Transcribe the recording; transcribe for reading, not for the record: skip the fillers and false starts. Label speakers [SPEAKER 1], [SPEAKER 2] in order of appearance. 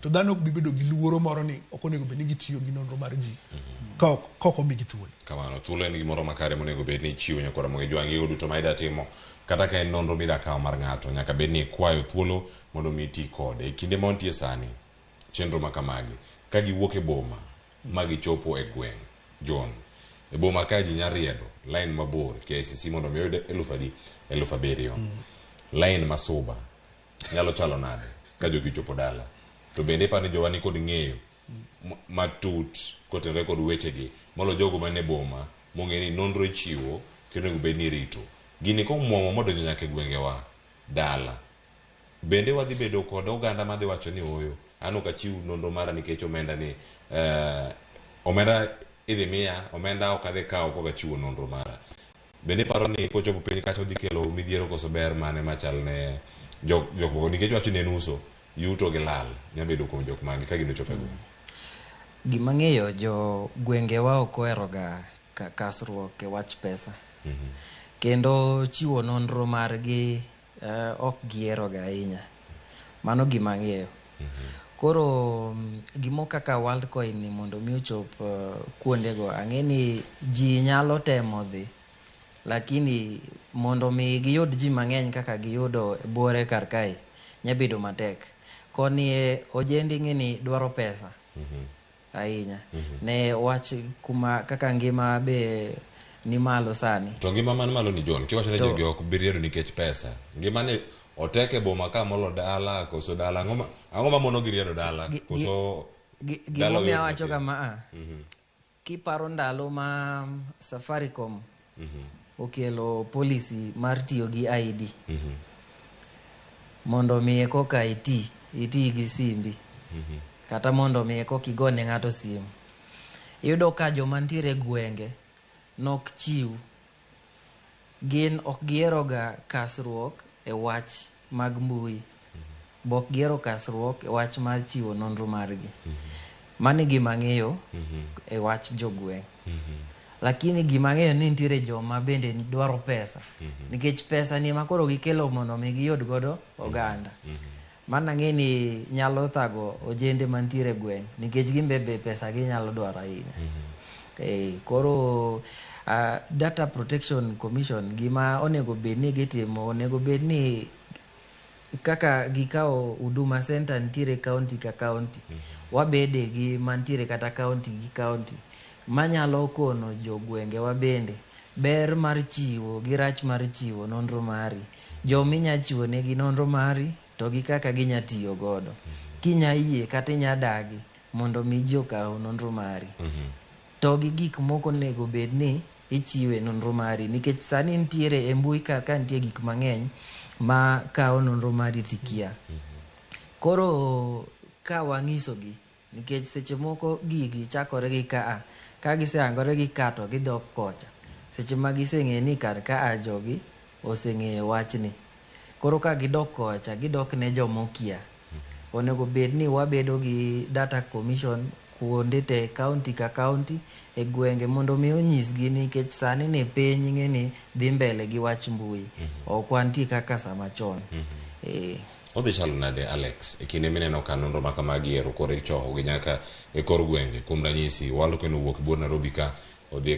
[SPEAKER 1] To dhano ok bi bedo gi luoro moro ni ok onego bed ni gitiyo gi nonro mar ji ka ok ka ok omigi thuolo.
[SPEAKER 2] Kamano, thuolo en gimoro makare monego bed ni ichiwo nyakwar Ramogi Jwang' gigo duto ma ida timo kata ka en nonro mida kawo mar ng'ato nyaka bed ni ikwayo thuolo mondo mi iti kode. E kinde ma wantie sani, chenro ma kamagi ka giwuok e boma ma gichopo e gweng' John, e boma ka ji nya riedo line mabor KICC mondo mi oyud eluf adi? 7000. Line ma suba nyalo chalo nade ka jogi ochopo dala? To bende iparo ni jowa nikod ng'eyo matut kotenore kod wechegi molo jogo man e boma mong'e ni nonro ichiwo kendo onego bed ni irito. Gini komuomo modonjo nyaka e gwengewa dala, bende wadhi bedo kod oganda madhi wacho ni ooyo, an ok achiw nonro mara nikech omenda ni eh, omenda idhi miya, omenda ok adhi kawo kok achiwo nonro mara. Bende iparo ni kochopo piny kacha odhi kelo midhiero koso ber mane machal ne jok jok moko nikech wacho ni en uso yuto gi lal nya bedo kuom jok magi ka gino chopo e gweng'.
[SPEAKER 3] Gima ang'eyo jo gwengewa ok oheroga kasruok e wach pesa. Kendo chiwo nonro margi ok giheroga ahinya. Mano gima ang'eyo. Koro gimo kaka Worldcoin ni mondo mi ochop kuondego, ang'e ni ji nyalo temo dhi, lakini mondo mi giyud ji mang'eny kaka giyudo e buore kar kae, nyabedo matek. Koni e ojende ing'e ni dwaro pesa ahinya. Ne wach kuma kaka ngima be ni malo sani.
[SPEAKER 2] To ngima man malo ni John, kiwacho ni jogi ok bi riedo nikech pesa. Ngima ni otek e boma ka molo dala koso dala ang'o ma ang'o ma mono gi riedo dala koso
[SPEAKER 3] gimomiyo awacho kama a kiparo ndalo ma Safaricom okelo policy mar tiyo gi ID mondo mi koka iti iti gi simbi kata mondo mi koka igone ng'ato simu iyudo ka joma ntiere e gwenge nok chiw Gin ok giheroga kasruok e wach mag mbui. Be ok gihero kasruok e wach mar chiwo nonro margi. Mano e gima ang'eyo e wach jogweng'. Lakini gima ang'eyo ni nitiere joma bende dwaro pesa. Nikech pesa ni ema koro gikelo mondo mi giyud godo oganda. Mano ang'e ni nyalo thago ojende mantiere e gweng' nikech gin be be pesa ginyalo dwaro ahinya. Koro Data Protection Commission gima onego bed ni gitimo onego bed ni kaka gikawo Huduma Center nitiere county ka county. Wabede gi mantiere kata county gi county manyalo kono jogwengewa bende ber mar chiwo gi rach mar chiwo nonro mari. Joma inya chiwo negi nonro mari to gi kaka ginya tiyo godo. Kinya yie kata inya dagi mondo mi ji okaw nonro mari. To gi gik moko onego bed ni ichiwe nonro mari nikech sani nitiere e mbui ka ka nitie gik mang'eny ma kawo nonro mari tikia. Koro ka wang'isogi nikech seche moko gigi chakore gi ka a ka gisehangore gi ka to gidok kocha. Seche ma giseng'eyo ni kar ka a jogi oseng'eyo wachni. Koro ka gidok kocha gidok ne jomokia. Onego bed ni wabedo gi data commission kuonde te county ka county e gwenge mondo mi onyisgi nikech sani ni piny ing'e ni dhi mbele gi wach mbui. Ok wantie kaka sama chon.
[SPEAKER 2] Odhi chalo nade Alex e kinde mineno ka nonro ma kamagi ero koro ichoko gi nyaka e kor gwenge kuom ranyisi Worldcoin owuok e buor Nairobi ka odhi e